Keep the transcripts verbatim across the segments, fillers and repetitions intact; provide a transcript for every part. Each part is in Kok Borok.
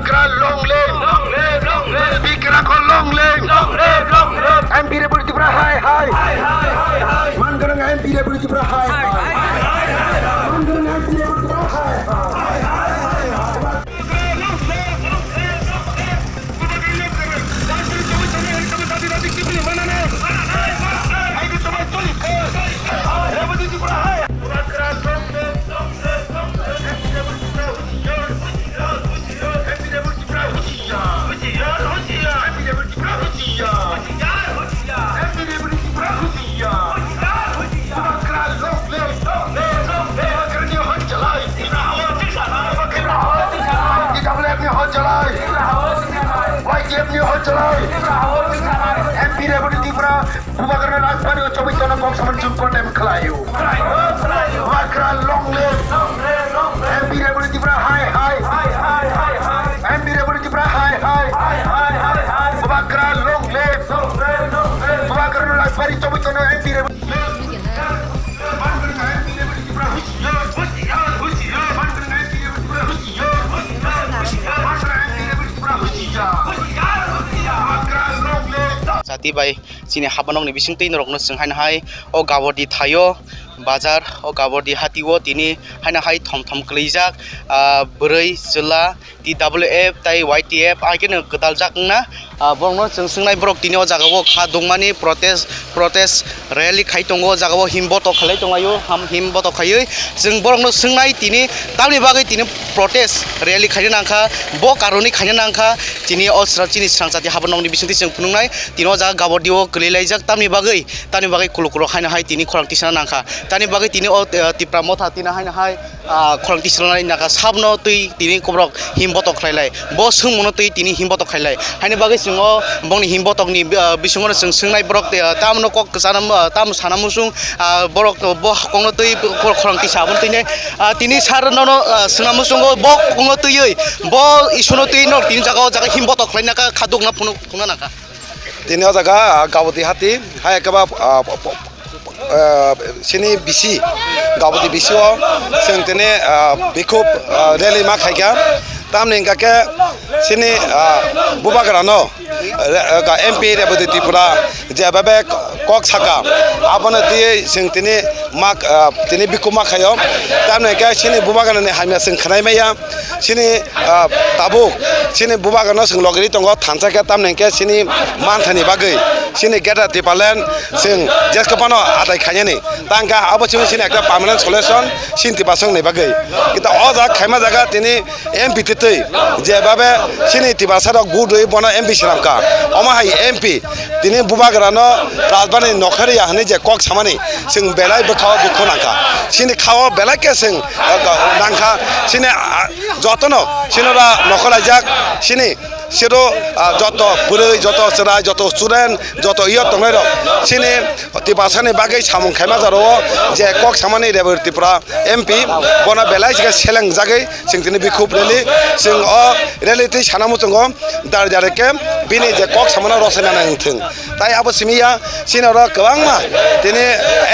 Bikra long live! Long live, long live! Bikra ko long live! Long live, long live! M P Rebel Tripura hai hai! Hai hai, hai hai! Man ganang M P Rebel Tripura hai hai! Man ganang M P Rebel Tripura hai hai! M P Rebel Tripura, Bubagra Rajbari o chobwi tono kok samani chwng condemn khlaio. Bubagra long live. M P Rebel Tripura hai hai. M P Rebel Tripura hai hai. Bubagra long live. Bubagra Rajbari chobwi tono M P Rebel. Sati bai. Chini habanokni bisingtwi norokno chwng haino hai o Gabordi thaio bazar, o Gabordi hatio tini haino hai thom thom kwlwijak, ah, bwrwi chwla T W F tai Y T F haikhe no kwtaljak wngna, ah, borokno chwng swngnai borok tini o jagao kha dungmani protest, protest rally khai tongo, o jagao him botok khlai tonglaio, ham, him botok khaiwi chwng borokno swngnai tini tamni bagwi tini protest rally khaina nangkha, bo karoni khaina nangkha, tini o sra-, chini srang chati habanokni bisingtwi chwng phunuknai. Tini o jaga Gabordio kwlwi laijak, tamni bagwi, tamni bagwi kulukrok haino hai tini khorang tisana nangkha. Tamni bagwi tini o, eh, Tipra Motha tini haino hai, ah, khorang tisana nangkha. Sabno twi tini kobrok him botok khlai lai. Bo swngmungno twi tini him botok khlai lai. Haini bagwi chwng o bongni him botokni, ah, bisingo chwng swngnai borok, eh, tamno kok kwchana, ah, tamo sana muchung, ah, borok bo kokno twi khorang tisa abono twi nai. Ah, tini sir nono, ah, swngna muchungo bo kokno twiwi, bo isuno twi nok tini jaga o jaga him botok khlai nangkha, khadukna phunuk. Khungna nangkha. Tini o jaga, ah, Gabordi hati, hai khe ba, ah, po-, po-, ah, sini bisi, Gabordi bisi o, chwng tini, ah, bikhub, ah, rally ma khaikha. Tamni hwnkha khe sini, ah, Bubagra no, re-, ah, M P Reboti Tripura je bebak kok saka, abono twiwi chwng tini mak, ah, tini bikhub ma khaio. Tamni hwnkhe sini Bubagra ni hamya chwng khwnai maya. Chini, ah, tabuk, chini Bubagrano chwng logiri tongo, thansa khe tamni hwnkhe chini manthani bagwi, chini Greater Tipraland chwng jesko phano adai khainani. Tangkha abo chini, chini ekta permanent solution, chini Tiprasani bagwi. Kintu o jaga khaima jaga tini M P twi twi, je babe chini Tiprasa rok vote rwi bono M P swnamkha. Omo hai M P tini Bubagrano Rajbari nokhorya hwnwi je kok samani, chwng belai bwkhao dukhu nangkha. Chini khao belai khe chwng, ah, nangkha. Chini, ah, jotono chini ora nokhorlaijak, chini siro, ah, joto bwrwi, joto chwrai, joto student, joto youth tongnai rok, chini Tiprasani bagwi samung khaima jora o je kok samani Rebel Tripura M P bono belai se selengjagwi chwng tini bikhub rally, chwng o rally twi sana muchungo dar dar khe bini je kok samano rosai nana wngthwng. Tai abo simi ya, chini oro kwbangma tini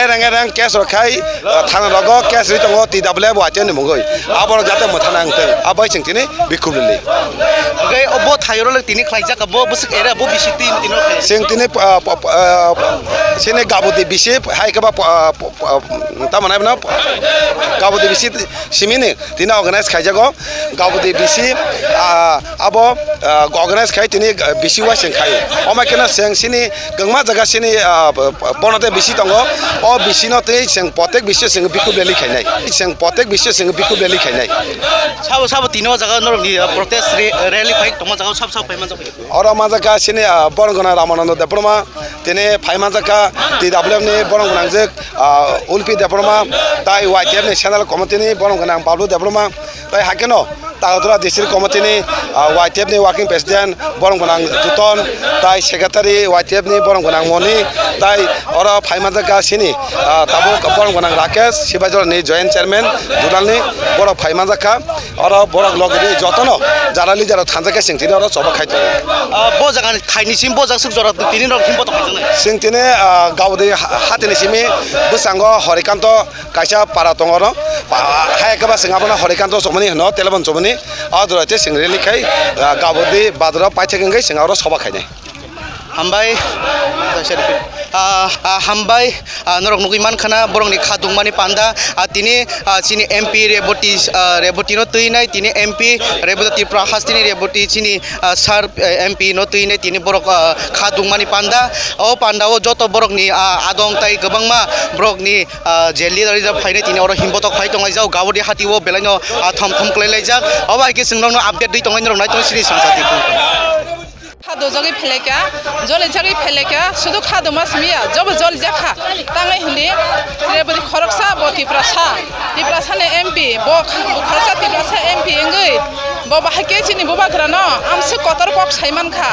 ereng ereng case rok khai, ah, thana rogo case rwi tongo T W F Y T F ni mungwi. Aborok jate mwthana wngthwng, abo hai chwng tini bikhub rally. Hwnkhe obo thairok le tini khlaijak, bo bwswk era, bo bisi twi tini khlai. Chwng tini, ah, po-, po-, ah, chini Gabordi bisi, hai khe ba po-, ah, po-, po-, ah, tamo nai bono Gabordi bisi simini tini organize khaijago. Gabordi bisi, ah, abo, ah, organize khai tini, ah, bisi uaising khai. Omo kheno chwng chini kwbangma jaga chini, ah, bono tei bisi tongo. O bisino tei chwng protek bisi chwng bikhub rally khainai. Chwng protek bisi chwng bikhub rally khainai. Sabo, sabo tini o jaga norokni, ah, protest re-, rally khai tongma jaga sabo, sabo phai manjak. Oro manjak kha chini, ah, borok gwnang Ramananda Debbarma, tini phai manjak kha T W F ni borok gwnang jwk, ah, Ulpi Debbarma, tai Y T F ni central committee ni borok gwnang Bablu Debbarma, tai hakeno Tagatula district committee ni, ah, Y T F ni working president borok gwnang Juton, tai secretary Y T F ni borok gwnang Moni, tai oro phai manjak kha chini, ah, tabuk borok gwnang Rakesh, Sibaijora ni joint chairman, Judal ni borok phai manjak kha. Oro borok logini jotono jara leader rok thansa khe chwng tini oro choba khai tongo. Ah, bo jaga ni thai ni sim bo jaga suk jora tini rok him botok khai tongnai. Chwng tini, ah, Gaudi ha-, hati ni simi bwskango Horikanto kaisa para tongo oro. Pa-, hai khe ba chwng abono Horikanto chomani hino, Telebon chomani. O dura che chwng rally khai, ah, gabodi badra paithak wngwi chwng aro soba khainai. Hambai, ah, ah, hambai, ah, norok nugwi mankha na borokni kha dungmani panda, ah, tini, ah, chini M P Reboti, ah, Reboti no twinai, tini M P Reboti Tripura hasteni Reboti chini, ah, sir, eh, M P no twinai, tini borok, ah, kha dungmani panda. O panda o joto borokni, ah, adong tai kwbangma borokni, ah, je leader leader phainai tini oro himbotok phai tonglaijak, gabodi hati o belaino, ah, thom thom kwlailaijak. Obo hai khe chwng nokno update dwi tongnai norok nai tong sini samsati. Kha dojagwi phelaikha, jolijagwi phelaikha, sudu kha doma simiya, jobo jolijakha. Tangwi hindi, Reboti khoroksa bo Tiprasa, Tiprasani M P, bo kh-, bo khoroksa Tiprasa M P wngwi, bo bahai khe chini bubagrano amswk kotor kok saimankha.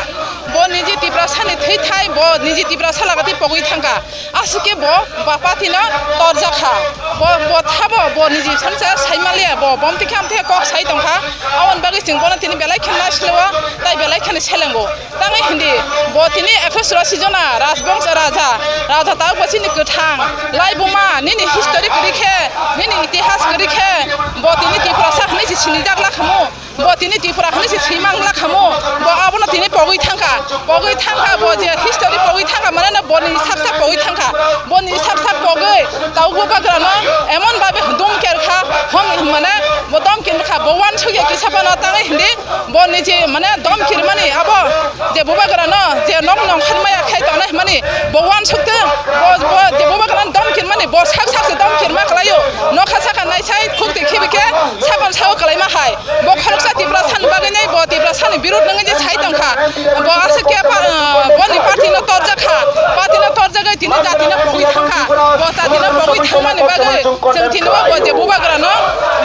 Bo niji Tiprasani thwi thai, bo niji Tiprasa lagati pogwi thangkha. Aswk khe bo ba party no torjak kha. Bo, bo thabo bo niji sansa sai manliya, bo bom tikhe amthe kok sai tongkha. Aboni bagwi chwng bono tini belai khe naisle o, tai belai kheno selengo. Tangwi hindi bo tini ekho churasi jona rajbongso raja, raja tabuk bo chini kwthang. Lai buma nini history kwrwi khe, nini itihas kwrwi khe, bo tini Tiprasa hwnwi se sinijak la khamu. Bo tini Tripura hwnwi se thwi mang la khamu. Bo abono tini pogwi thangkha. Pogwi thangkha, bo je history pogwi thangkha, mane no boni sak sak pogwi thangkha. Boni sak sak pogwi tabuk bubagrano emon babe dom kerkha, hom mane bo dom kerkha, bo uansukya kisa phano tangwi hindi. Boni je mane dom kirmani abo je bubagrano je nok nongkhor maya khai tongnai hwnmani bo uansukthung. Bo, bo je bubagrano dom kirmani bo sak sak se dom kirma khlaio. Nokha saka naisai khuk twi khibi khe sakon sao kwlaima hai. Bo khoroksa Tiprasani bagwi nai, bo Tiprasani birud nangwi je sai tongkha. Bo aswk khe pa-, ah, boni party no torjak kha. Party no torjagwi tini jati no pogwi thangkha. Bo jati no pogwi thangmani bagwi chwng tini bo, bo je bubagrano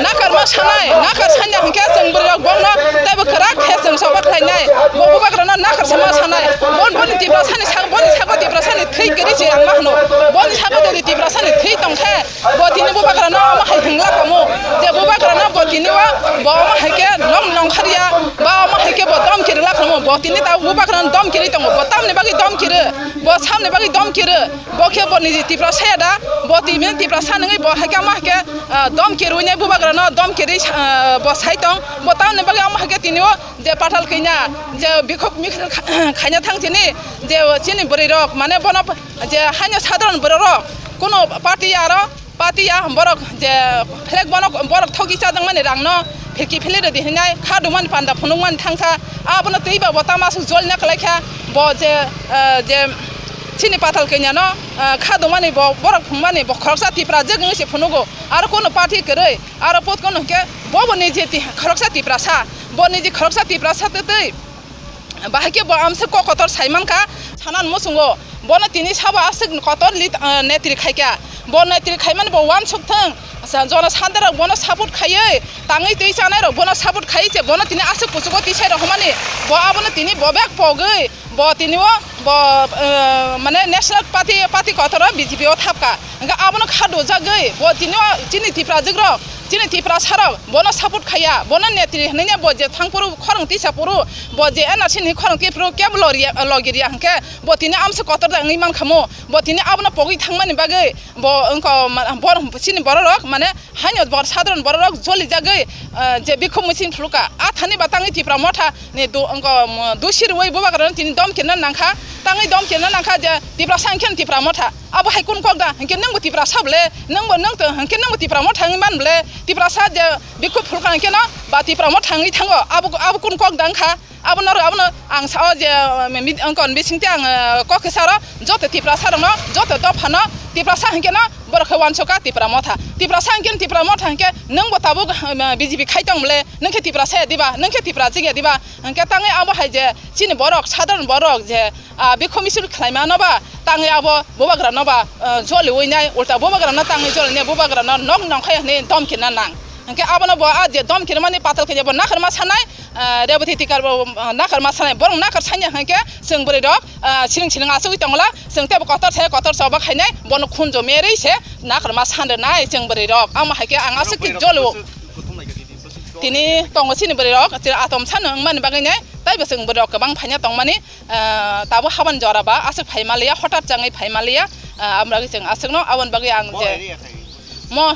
nakarma sanai, nakar sanya hwnkhe chwng bwrwi rok bono teibo kwrak khe chwng soba khlainai. Bo bubagrano nakar sama sanai. Bon boni Tiprasani sak, boni sago Tiprasani thwi kwrwi se ang ma hwno. Boni sago jodi Tiprasani thwi tongkhe, bo tini bubagrano omo hai hwngla kamo, je bubagrano bo tini o, bo omo hai khe nok nongkhorya, ba omo hai khe bo dom kiri la kamo, bo tini ta bubagrano dom kiri tongo, bo tamni bagwi dom kiri, bo samni bagwi dom kiri, bo khe bo niji Tiprasa ya da, bo tini Tiprasa nangwi bo hai khe omo hai khe, ah, dom kirwi nai bubagrano dom kiri, ah, bo sai tong, bo tamni bagwi omo hai khe tini o je pathal kanya, je bikhok mikhil kha-, khaina thang chini, je chini bwrwi rok mane bono je haino sadharon borok rok, kuno party ya aro, party ya borok je flag bono borok thogi chajakmani rangno philki philwi rwdi hinai kha dumani panda phunukmani thangsa, abono twiba bo tamo aswk jolina kwlaikha, bo je, eh, je chini pathal kanya no, eh, kha dumani bo borok phungmani bo khoroksa Tipra jwk wngwi se phunugo, aro kuno party kwrwi, aro pot kuno hwnkhe bobo niji ti-, khoroksa Tiprasa, bo niji khoroksa Tiprasa twtwi. Bahai khe bo amswk kok kotor sai mankha, sanan muchungo bono tini sabo aswk kotor lit-, ah, netri khaikha. Bo netri khaimani bo uansuk thung, sa-, jono sandarok bono support khaiwi, tangwi twi chanairok bono support khaiwi se bono tini aswk kuchugo tisai rohormani. Bo abono tini bo bek pogwi, bo tini o, bo, eh, mane national party, party kotoro B J P o thapkha. Hwnkhe abono kha dojagwi bo tini o chini Tiprajwk rok, chini Tiprasa rok bono support khaiya, bono netri hwnwi bo je thang phuru khorang tisa phuru, bo je N R C ni khorang twi phuru kebo loriya, logi riya hwnkhe bo tini amsa kotor da wngwi mankha mo, bo tini abono pogwi thangmani bagwi bo wngkha ma-, bor-, chini borok rok mane haino bor-, sadharon borok rok joli jagwi, eh, je bikhum muchung phulukha. A thani ba tangwi Tipra Motha ni du-, wngkha, um, dusi rwui bubagrano tini dom kirna nangkha, tangwi dom kirna nangkha je Tiprasa hwnkhe Tipra Motha. Abo hai kun kok da? Hwnkhe nwngbo Tiprasa bole, nwngbo nwng to, hwnkhe nwngbo Tipra Motha wngwi man bole, Tiprasa je bikhu phulkha hwnkhe no ba Tipra Motha wngwi thango, abo, abo kun kok da wngkha? Abono, abono ang sao je, uh, mi-, wngkha hwn bisingtwi ang, uh, kok khe saro, joto Tiprasa rokno, joto dophano Tiprasa hwnkhe no borok khe uansukha Tipra Motha. Tiprasa hwnkhe Tipra Motha hwnkhe nwngbo tabuk, uh, B J P khai tong bole, nwng khe Tiprasa ya diba, nwng khe Tiprajwk ya diba, hwnkhe tangwi abo hai je chini borok, sadharon borok je, ah, bikhu misil khlaima no ba, tangwi abo bubagra no ba, ah, joliwi nai, ulta bubagra no tangwi joli nai, bubagra no nok nongkhai hwnwi dom kirna nang. Hwnkhe abono bo a je dom kirmani patal khe bo nakarma sanai, ah, Reboti Tikar bo, ah, nakarma sanai, borok nakar sanya hwnkhe chwng bwrwi rok, ah, siring siring achugwi tongla, chwng tebo kotor se kotor choba khainai, bono khunjo merwi se nakarma san rwnai chwng bwrwi rok. Amo hai khe ang aswk khe jolo. Tini tongo chini bwrwi rok, chini atom sano wngmani bagwi nai, taibo chwng bwrwi rok kwbang phaina tongmani. Ah, tabuk haban jora ba aswk phai maliya, hotat changwi phai maliya, ah, amragwi chwng aswkno aboni bagwi ang je mo,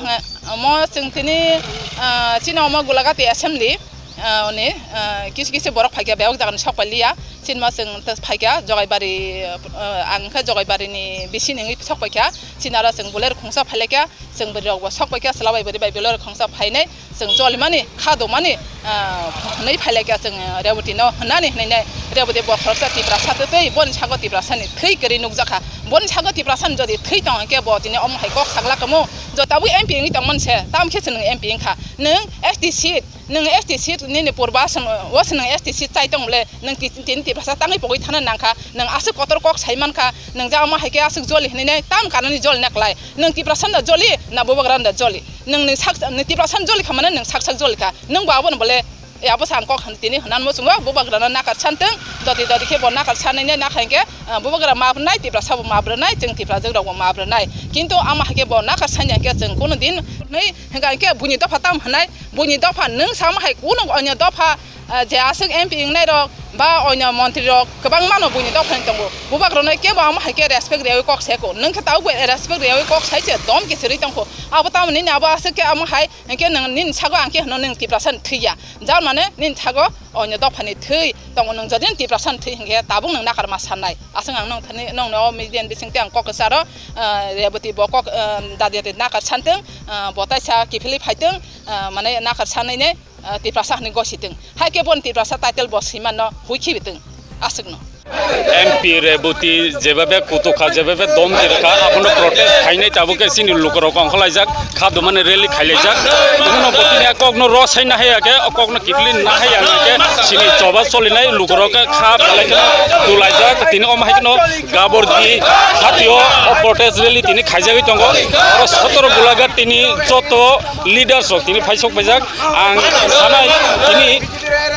mo chwng tini, ah, chini omo Gulagati assembly, Ah, oni, ah, kisu kisu borok phaikha, bebak jagani sok pailiya. Sinma chwng ta phaikha, Jogaibari, ah, ang khe Jogaibarini bisini wngwi sok paikha. Sinara chwng Bolero khungsa phailaikha, chwng bwrwi rokbo sok paikha, chwla bai bwrwi bai Bolero khungsa phainai. Chwng cholimani, kha dongmani, ah, hwnwi phailaikha chwng, ah, Rebotino hwnani hwnwi nai. Reboti bo khoroksa Tiprasa twi, boni sago Tiprasani thwi kwrwi nukjakha. Boni sago Tiprasani jodi thwi tong hwnkhe bo tini omo hai kok saglak omo. Jo tabuk M P wngwi tongmani se, tamo khe se nwng M P wngkha. Nwng S T seat, nwng S T seat nini purba se, o se nwng S T seat chai tong le, nwng ti-, tini Tiprasa tangwi pogwi thana nangkha, nwng aswk kotor kok sai mankha, nwng ja omo hai khe aswk joli hwnwi nai, tam kanani joli na klai. Nwng Tiprasa da joli, na Bubagra da joli. Nwng, nwng sak, nwng Tiprasa joli kha mane nwng sak sak joli kha. Nwng bo abono bole, e, abo sa ang kok hwn tini hwnan muchungo, Bubagrano nakar san tong, doti doti khe bo nakar sanai nai nakha hwnkhe, ah, Bubagra map rwnai, Tiprasa bo map rwnai, chwng Tiprajwk rok bo map rwnai. Kintu ama hai khe bo nakar sanya khe chwng kuno din hwnwi hwnkha hwnkhe buini dopha tam hwnai, buini dopha nwng sama hai kuno onyo dopha, ah, je aswk M P wngnai rok ba onyo montri rok kwbangma no buini dopha ni tongo. Bubagrano kebo ama hai khe respect rwi kok sai ko. Nwng khe tabuk bo respect rwi kok sai se dom khe se rwi tong kho. Abo tamoni abo aswk khe ama hai Hinkhe nwng nini sago ang khe hwno nwng Tiprasani thwi ya. Jabmane nini sago onyo dophani thwi tongo, nwng jodi Tiprasani thwi hinkhe tabuk nwng nakarma sannai. Aswk ang nwng thani, nwng no media ni bisingtwi ang kok kwcharo, ah, Reboti bo kok, ah, dadi dadi nakar santwng, ah, bo taisa kiphilwi phaitwng, ah, mane nakar sanai ne, ah, Tiprasa hwnwi gositwng. Hai khe boni Tiprasa title bo swimano hui khibitwng. Aswkno. M P Reboti jebabe kutukha, jebabe dom tirkha, abono protest khainai tabuk khe chini lukurok ongkhorlaijak, kha dumani rally khailaijak. Tini no botini a kokno ro saina haya khe, o kokno kiphilwi na haya hwnkhe chini choba solinai lukurok khe kha belai kheno dulaijak. Tini omo hai kheno Gabordi hatio o protest rally tini khaijagwi tongo. Oro sotoro Golaghat tini joto leaders rok tini phaisok paijak. Ang sanai tini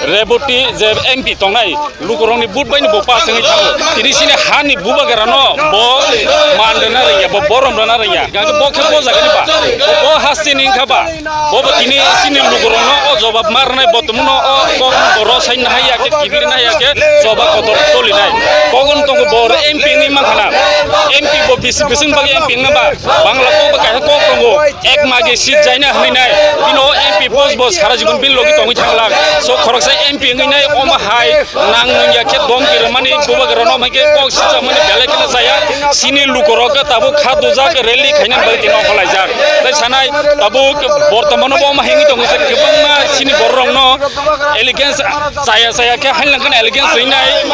Reboti je M P tongnai, lukurokni vote bai no bo pass wngwi thango. Tini chini hani bubagrano bo man rwna rwngya, bo borom rwna rwngya. Hingkhe bo khe bo jagani ba, bo, bo hasteni wngkha ba, bo bo tini chini lukurokno o jobab ma rwnai, bo tongmano o kokno bo ro saina haya khe, kiphilna haya khe, choba kotor solinai. Kokno tongo bo M P wngwi mankha na, M P bo bisi bising bagwi M P wngna ba, Bangla kok bo kaisa kok tongo. Ek magi seat jaina hwnwi nai. Bino M P post bo sara jibon bini logi tongwi thanglang. So khoroksa M P wngwi nai omo hai nang nungya khe dom kirmani bubagrano mai khe kok sijak mani belai kheno chaya. Chini lukurok khe tabuk kha dujak rally khaina bagwi tino okholaijak. Tai sanai tabuk bortomano bo omo hai wngwi tongo je kwbangma chini bororokno allegiance chaya chaya khe hainlang kheno allegiance rinai.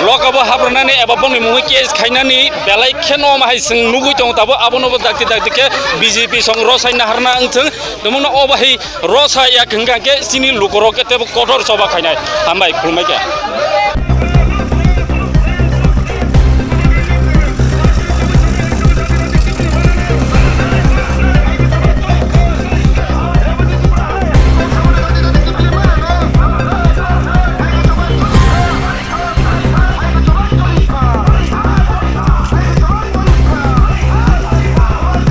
Lokabo habrwnani eba bongni mungwi case khainani belai kheno omo hai chwng nugwi tongo tabuk abono bo dakti dakti khe B J P song rosai naharna wngthwng, tongmano o bahai rosa yak hwnkha khe chini lukurok khe teibo kotor choba khainai. Hambai, khulumbai khe.